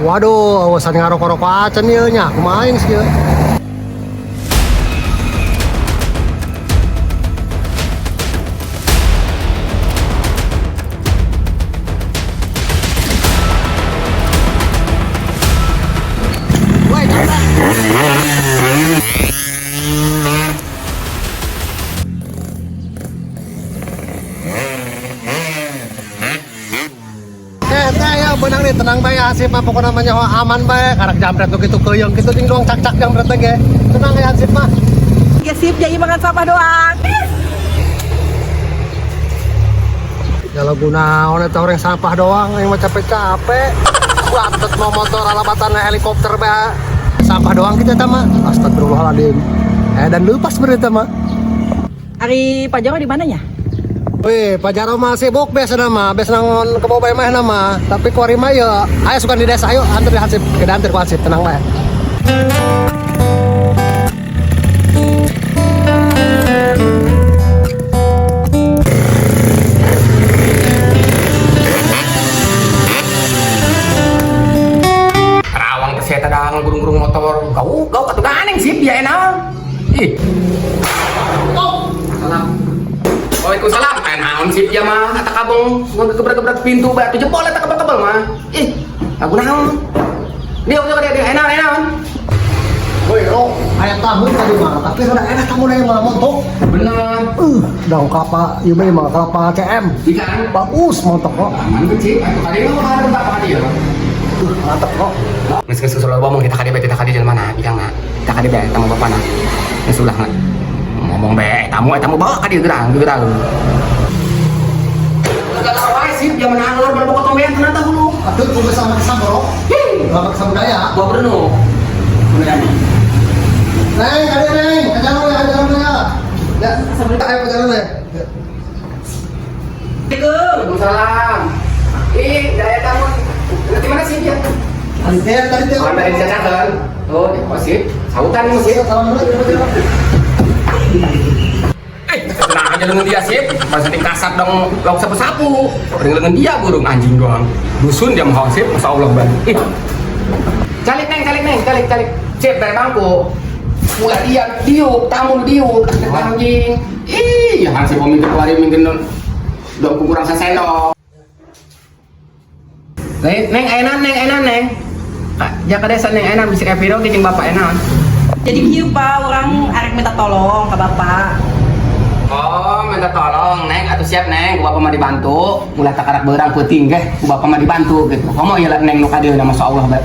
Waduh, awasan ngarokok-rokok acan ieu nya, kumaha geus ieu. Woi, capek. Eh, teh ya benang nih tenang bae Hansip mah pokokna mah nyaho aman bae karak jambret nu kitu keuyeng kitu ting doang cak-cak jambret teh ge. Tenang ya Hansip mah. Ya sip, jadi makan sampah doang. Ya lagu naon eta orang sampah doang yang mah capek-capek. Bantet mau motor alabatan helikopter bae. Sampah doang kita eta mah. Astagfirullahaladzim. Eh dan lepas berita mah. Ari Pak Jaro di mananya? Wih, Pak Jaro mah sibuk biasa nama, biasa nangon ke bawah mah nama. Tapi kuari mah ya, ayo suka di desa, ayo antar di Hansip, kita antar ku Hansip, tenang bae. Karawang teh saya tadang gurung-gurung motor. Gau gau atuh ganeng sip ya enak. Ih. Salam. Waalaikumsalam. Eh naon sip ya mah eta kabong ngegebrak-gebrak pintu bae atuh jebol eta kebel-kebel mah. Ih, lagu naon? Dia dia dia dia enak enak. Woi, oh, aya tamu tadi mah, tapi rada enak tamu yang malah montok. Bener. Dong kelapa, ieu mah kelapa CM. Ikan. Bagus montok kok. Aman kecil, atuh kali mah ada bapak kali ya. Mantap kok. Geus geus ulah ngomong kita kali bae kita kali jelema na, bikang na. Kita kali bae tamu bapak na. Geus ulah na. Ngomong bae tamu eta mau bawa ka dieu gerang gerang. Gagal wae sih zaman angler baru bawa tombean ternyata hulu. Aduh, kudu sama kesam bro. Sama kesam budaya. Gua berenu. Beneran. Neng, ada neng, ajaran ya, ajaran ya. Ya, ayo ajaran ya. Waalaikumsalam. Ih, daya tamu. Nanti mana sih dia? Tadi teh, tadi teh. Oh, dari cacakan. Oh, ya, oh sip. Sautan nih sip. Salam dulu, dulu. Eh, tenang aja lengan dia sip. Maksudnya kasar dong, lauk sapu-sapu. Orang lengan dia burung anjing doang. Dusun dia mau sip, masya Allah bang. Ih. Calik neng, calik neng, calik, calik. Sip dari bangku. Mulai dia diuk, tamu diuk, anjing. Ih, ya hansip mungkin keluarin mungkin dong kurang sesendok. Neng, neng, enak, neng, enak, neng. Jaka desa neng enak bisa kayak video jeung bapak enak. Jadi kieu Pak, orang arek minta tolong ke Bapak. Oh, minta tolong, Neng. Atuh siap, Neng. Ku bapak mah dibantu. Ulah takarak beurang peuting geh. Ku bapak mah dibantu gitu. Komo ieu lah Neng nu ka dieu masyaallah bae.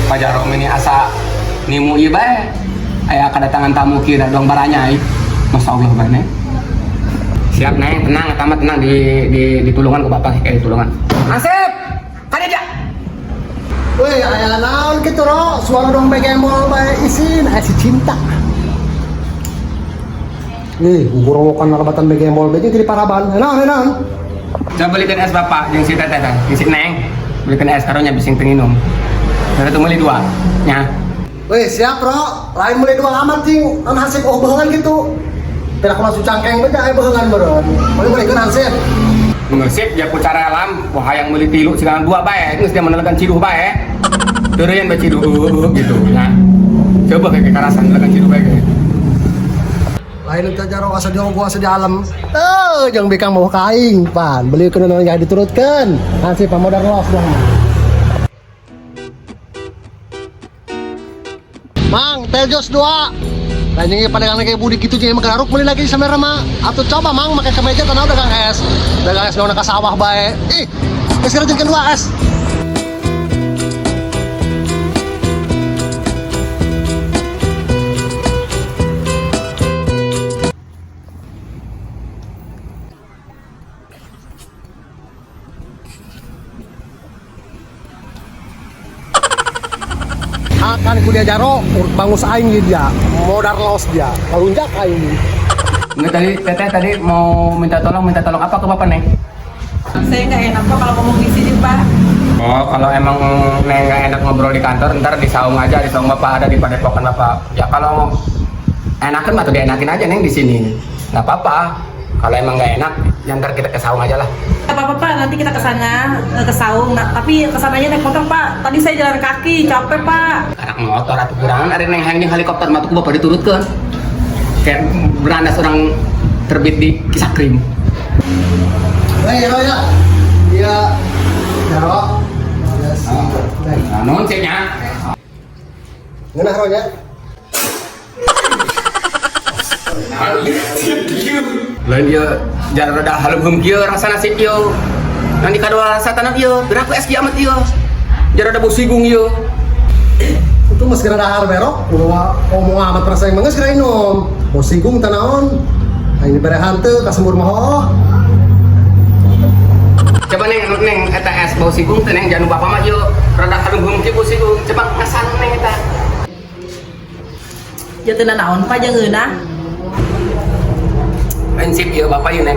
Pak Jaro ini asa nimu ieu bae. Aya kedatangan tamu kieu da dong baranya ih. Masyaallah bae, Neng. Siap, Neng. Tenang, eta mah tenang di ditulungan ku bapak kayak ditulungan. Asep! Ka dieu. Woi, aya naon kitu ro? Suara dong begembol bae isin, aya si cinta. Nih, gorowokan alabatan begembol bae jadi paraban. Naon, naon. Coba belikan es bapak jeung si teteh teh, jeung si Neng. Belikan es karunya bising teu nginum. Ada tuh meuli dua. Nya. Wih, siap, bro. Lain mulai dua amat, cing. Non hansip oh beheungan gitu. Tidak aku langsung cangkeng beda aya beheungan beureun. Boleh bolehkeun hansip. Ngesip ya ku cara alam, wah hayang meuli tilu sekarang dua bae, geus dia menelekan ciduh bae. Teureun bae ciduh gitu nya. Coba kayak kekerasan nelekan ciduh bae gitu. Lain teh jaro asa jago asa di alam. Teu, jeung bikang mau ka aing, pan. Beli keun nu diturutkeun. Hansip pamodar los dong. Mang, teljos dua. Lain yang pada kayak budi gitu jeung emang garuk beli lagi sama mah. Atau coba mang make kemeja tanah dagang es. Dagang es naon ka sawah bae. Ih, geus ngerjakeun dua es. Akan ku dia jaro urut bangus aing di dia modar los dia kalunjak aing. Enggak tadi teteh tadi mau minta tolong apa ke bapak Neng? Saya nggak enak Pak kalau ngomong di sini Pak. Oh, kalau emang Neng nggak enak ngobrol di kantor, ntar di saung aja, di saung bapak ada di padepokan bapak. Ya kalau enakan mah tuh dienakin aja Neng di sini. Nggak apa-apa. Kalau emang nggak enak, ya ntar kita ke saung aja lah. Gak apa-apa, Pak, nanti kita ke sana, ke saung. Nah, tapi kesananya naik motor, Pak. Tadi saya jalan kaki, capek, Pak. Karak motor atau kurangan ada neng hayang jeung helikopter mah ku bapak diturutkeun. Kayak beranda seorang terbit di kisah krim. Neng, ya, ya. Iya. Jaro. Ya sih. Neng. Nah, nuhun sih nya. Ngeunah ro nya. Lain ieu jar rada halum kieu rasana sip ieu. Nanti kadua rasa tanah ieu, beraku es kiamat ieu. Jar rada bau sigung ieu. Itu mah segera dahar berok, ulah ngomong amat perasaan yang segera inum. Mau singgung tanaon. Nah, ini bere hanteu kasembur mah oh. Coba neng neng eta es bau sigung teh neng janu bapak mah ieu rada halum kieu bau sigung. Coba ngasan neng eta. Ya teu naon, Pak, jeung ngeunah. Lain sip ieu bapak ieu neng.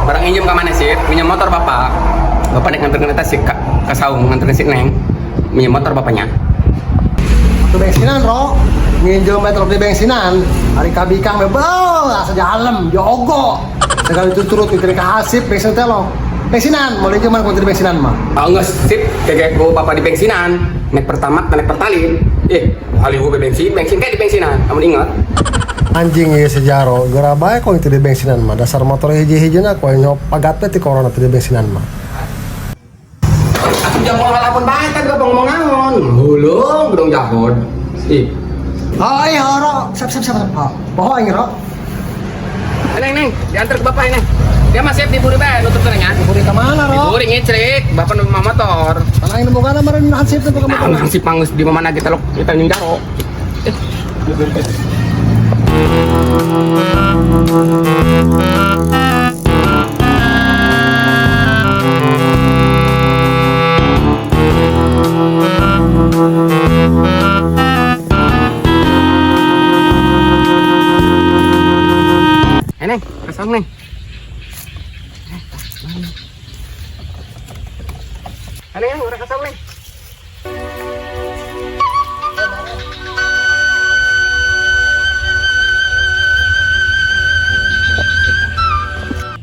Barang injem ka mana sip? Minjem motor bapak. Bapak nek nganterkeun eta sih ka saung nganterkeun si neng. Minjem motor bapaknya. Tuh bensinan ro. Nginjem meter di bensinan. Hari kabikang bebel asa jalem jogo. Segala itu turut itu ka hasip bensin teh lo. Bensinan, mau cuman ku di bensinan mah. Ah geus sip kayak ku bapak di bensinan. Naik pertama, naik pertalin. Eh, haliwu be bensin, bensin kayak di bensinan. Kamu ingat? Anjing ieu si Jaro, geura bae kok itu di bensinan mah. Dasar motor hiji-hijina kok nyop pagat teh ti corona teh di bensinan mah. Aku jam mau lapon bae tadi bapak ngomong naon. Hulung gedong jahod. Ih. Oh iya ro, siap siap siap. Oh, poho aing ro. Neng neng, diantar ke bapak neng. Dia masih siap diburi bae nutup nya. Diburi ka mana ro? Diburi ngecrik, bapak nu motor. Mana aing boga meureun hansip teh boga Nah, motor. hansip mangus di mana kita lok kita nyung jaro. Eh, Neng, kasang Neng. Eh, Neng, urang kasang Neng.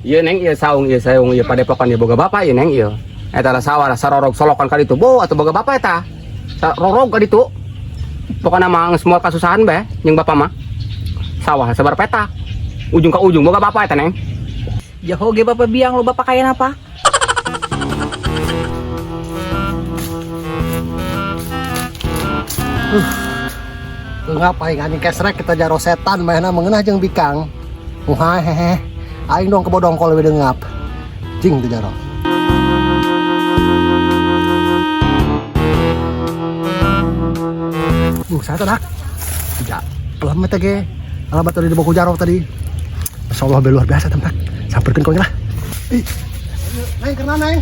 Iya neng, iya saung, iya padepokan ieu boga bapak ieu neng ieu. Eta lah sawah lah sarorog solokan ka ditu, bo atuh boga bapak eta. Sarorog ka ditu. Pokona mah geus moal kasusahan bae jeung bapak mah. Sawah sabar petak. Ujung ka ujung boga bapak eta neng. Jaho ge bapak biang lo bapak kaya apa? Ngapain anjing kesrek kita jaro setan mainna mengenah jeung bikang. Wah hehe. Aing dong kebodongkol lebih dengap. Jing teu jaro. Saya dak. Tidak. Pelam teh ge. Alamat tadi di buku jaro tadi. Masya Allah luar biasa tempat. Samperkeun kau lah. Ih. Neng keur neng?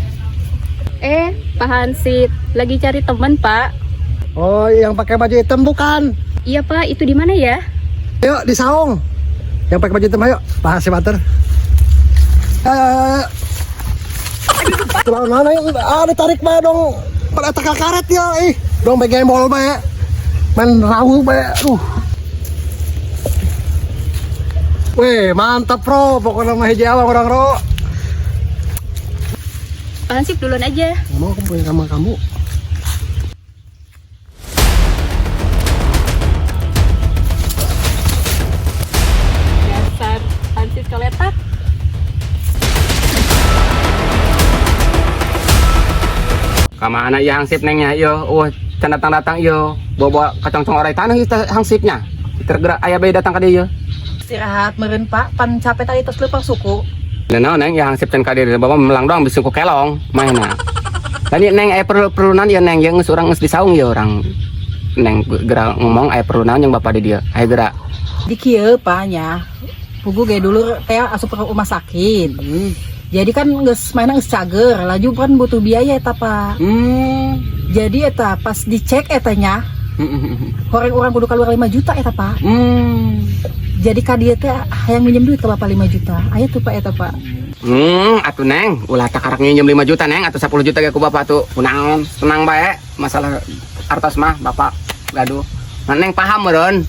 Pak Hansip, lagi cari teman, Pak. Oh, yang pakai baju hitam bukan? Iya, Pak, itu di mana ya? Ayo di saung. Yang pakai baju hitam ayo. Pak Hansip anter. Ayo, ayo, ayo. Aduh, mana yuk? Ah, ditarik bae dong. Pada takal karet ya, ih. Dong bae gembol bae. Main rawu bae. Weh, mantap bro. Pokoknya mah hiji awang orang bro. Pak Hansip duluan aja. Ngomong aku punya kamar kamu. Dasar Hansip koletak. Kamana ieu hansip nengnya ieu? Can datang-datang ieu. Bawa-bawa kacang-cong orai tanah ieu teh hansipnya. Tergerak aya bae datang ka dieu. Istirahat meureun Pak, pan capek tadi tos leumpang suku. Nah, naon neng ya hansip can ka dieu bawa melang doang bisa ku kelong mainna. Tadi neng aya perlu perlu naon ieu neng ieu geus urang geus di saung ieu urang. Neng geura ngomong aya perlu naon jeung bapak di dieu. Aya geura. Di kieu Pak nya. Pugu ge dulur teh asup ke rumah sakit. Jadi kan geus mainna geus cager, laju kan butuh biaya eta Pak. Jadi eta pas dicek eta nya, horeng urang kudu keluar 5 juta eta Pak. Jadi ka dieu teh hayang minjem duit ke Bapak 5 juta. Aya tuh Pak eta Pak. Atuh neng, ulah takarak nginjem 5 juta neng atau 10 juta ge ku bapak tuh. Kunaon, tenang bae masalah artos mah bapak gaduh. Nah, neng paham meureun.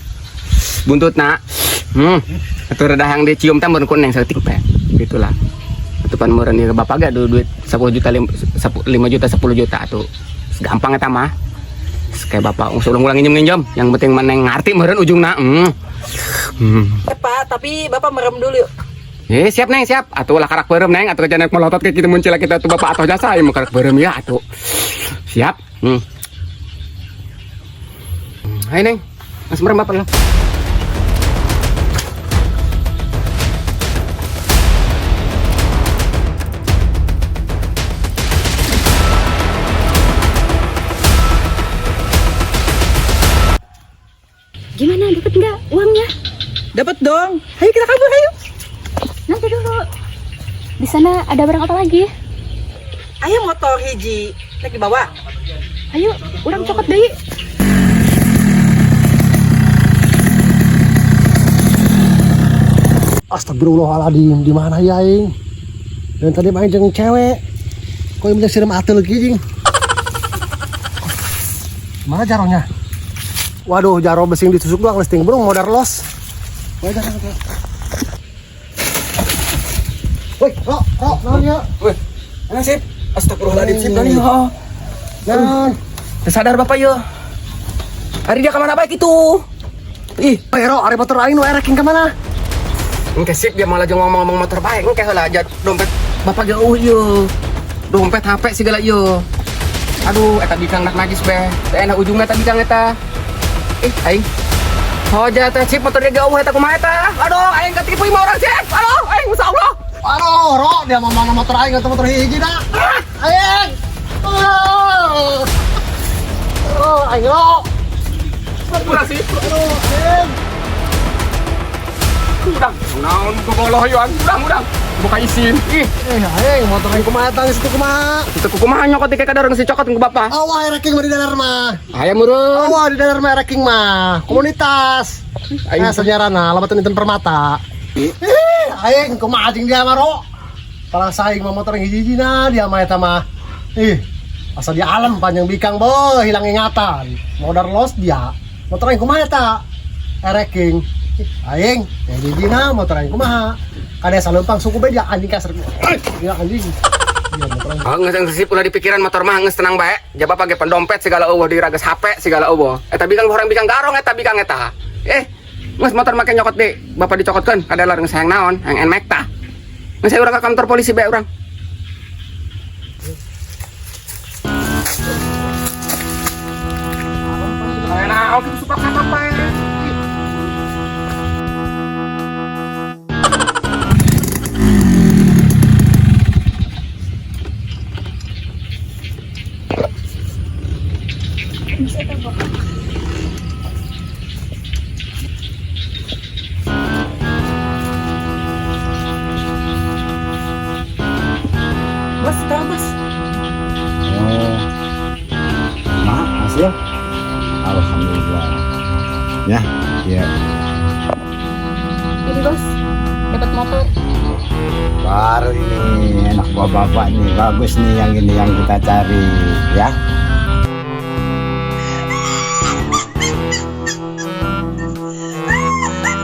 Buntutna. Atuh reda yang dicium teh meureun ku neng saeutik bae. Gitulah. Itu pan meureun ieu bapak ge duit 10 juta 5 juta 10 juta atuh. Gampang eta mah. Kayak bapak ulang-ulang nginjem-nginjem, yang penting mah neng ngarti meureun ujungna. Pak, tapi Bapak merem dulu yuk. Eh, siap neng, siap. Atuh lah karak beureum neng, atuh jangan melotot kayak gitu muncul kita tuh bapak atau jasa ieu mah karak beureum ya atuh. Siap. Hai neng, mas merem bapak lah. Gimana, dapat nggak uangnya? Dapat dong. Ayo kita kabur, ayo. Nanti dulu. Di sana ada barang apa lagi? Ayo motor hiji. Lagi dibawa. Ayo, urang cokot deui. Astagfirullahaladzim, di mana ya aing? Dan tadi main jeung cewek. Kok yang siram atel lagi jing? Mana jaronya? Waduh, jaro besing ditusuk doang listing burung modar los. Woi, jaro. Woi, ro, ro, naon ya? Woi, enak sip. Astagfirullahaladzim sip nani ho. Naon? Tersadar bapak yo. Hari dia kemana baik itu? Ih, Woi, ro, ari motor aing nu ereking ka mana? Engke sip dia malah jangan ngomong-ngomong motor baik. Engke heula aja dompet bapak jauh yo. Dompet HP segala yo. Aduh, eta bikang nak najis be. Teu enak ujungna eta bikang eta. Ih, aing. Hoja teh sip motornya jauh eta kumaha eta? Aduh, aing ketipu lima orang sip. Aduh, aing masyaallah. Aduh, ro, dia mau mana motor aing atau motor hiji dah. Ah, aing. Oh, oh, aing ro. Kurang sih. Aduh, aing. Udang, naon gogoloh yoan. Udang, udang. Buka isin. Ih, Eh, aing motor aing kumaha tang situ kumaha? itu kumaha nyokot di kadareng si cokot ku bapak. Awah ereking mah di dalam mah. Aya meureun. Awah di dalam mah ereking mah. Komunitas. Aing Aing sejarahna labatan inten permata. Eh, aing kumaha jeung dia mah ro. Kalau saing mah motor yang hiji-hijina dia mah eta mah. Ih, asa di alam panjang bikang boh hilang ingatan. Modar los dia. Motor aing kumaha eta? Ereking. Ih, aing yang hiji-hijina motor aing kumaha? Kada salempang suku be dia anjing kasar. Ya anjing. Iya motor aing. Oh, geus sip ulah dipikiran motor mah geus tenang bae. Jaba pake pendompet segala eueuh dirages HP segala eueuh. Eta bikang orang bikang garong eta bikang eta. Eh, geus motor make nyokot di bapak dicokotkeun kada geus hayang naon, hayang NMAX tah. Geus urang ka kantor polisi bae urang. Aya naon kitu supak ka bae. Bos, tolong bos. Oh, mak hasil? Alhamdulillah. Ya, ya. Ini bos, dapat motor. Baru ini enak buat bapak nih, bagus nih yang ini yang kita cari, ya.